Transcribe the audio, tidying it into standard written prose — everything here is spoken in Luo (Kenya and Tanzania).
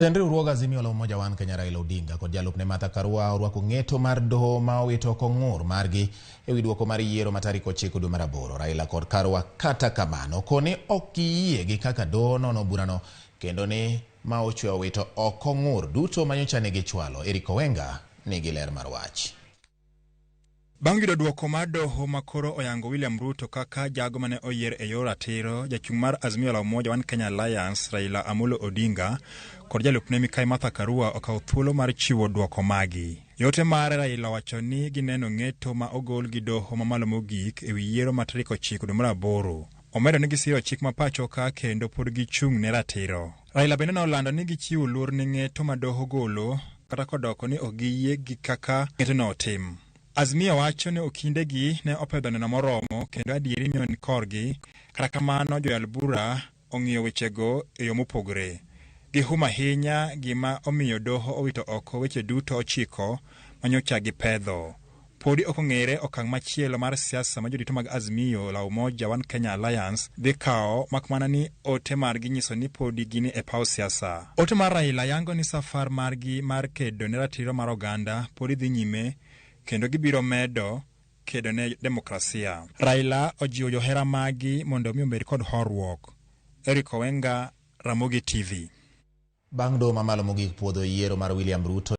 Jatend riwruog Azimio la Umoja One Kenya Raila Odinga kod jalupne Martha Karua orwako ng'eto mar doho ma owito oko ng'ur margi ewi duoko mar yiero ma tarik 9 dwe mar 8. Raila kod Karua kata kamano koni ok giyie gi kaka doho nono burano kendo ni ma ochwe owito oko ng'ur duto manyocha ne gichwalo. Eric Owenga nigi ler mar wach. Bang' yudo duoko mar doho ma koro oyango William Ruto kaka jago mane oyier e yor ratiro, jachung' mar Azimio la Umoja One Kenya Alliance Raila Amolo Odinga kod jalupne Mikai Martha Karua okawo thuolo mar chiwo duoko magi. Yote mare Raila owacho ni gineno ng'eto ma ogol gi doho mamalo mogik ewi yiero ma tarik 9 dwe mar 8. Omedo ni gisiro chik ma pacho ka kendo pod gichung' ne ratiro. Raila bende nolando ni gichiwo luor ne ng'eto ma doho golo kata kodoko ni ok giyie gi kaka ng'etono otim. Azimio wacho ni okindegi ne opedho neno moromo kendo adieri nyo ni korgi, kata kamano joyal bura ong'iyo wechego e yo mopogore. Gihum ahinya gima omiyo doho owito oko weche duto 9 manyocha gipedho. Podi ok ong'ere okang' machielo mar siasa ma jorito mag Azimio la Umoja One Kenya Alliance dhi kawo mak mana ni ote margi nyiso ni podi gin e paw siasa. Ote mar Raila yango ni safar margi mar kedo ne ratiro mar oganda podi dhi nyime kendo gibiro medo kedo ne demokrasia. Raila ojiwo johera magi mondo mi obed kod horuok. Eric Owenga, Ramogi TV. Bang' doho mamalo mogik puodho yiero mar William Ruto.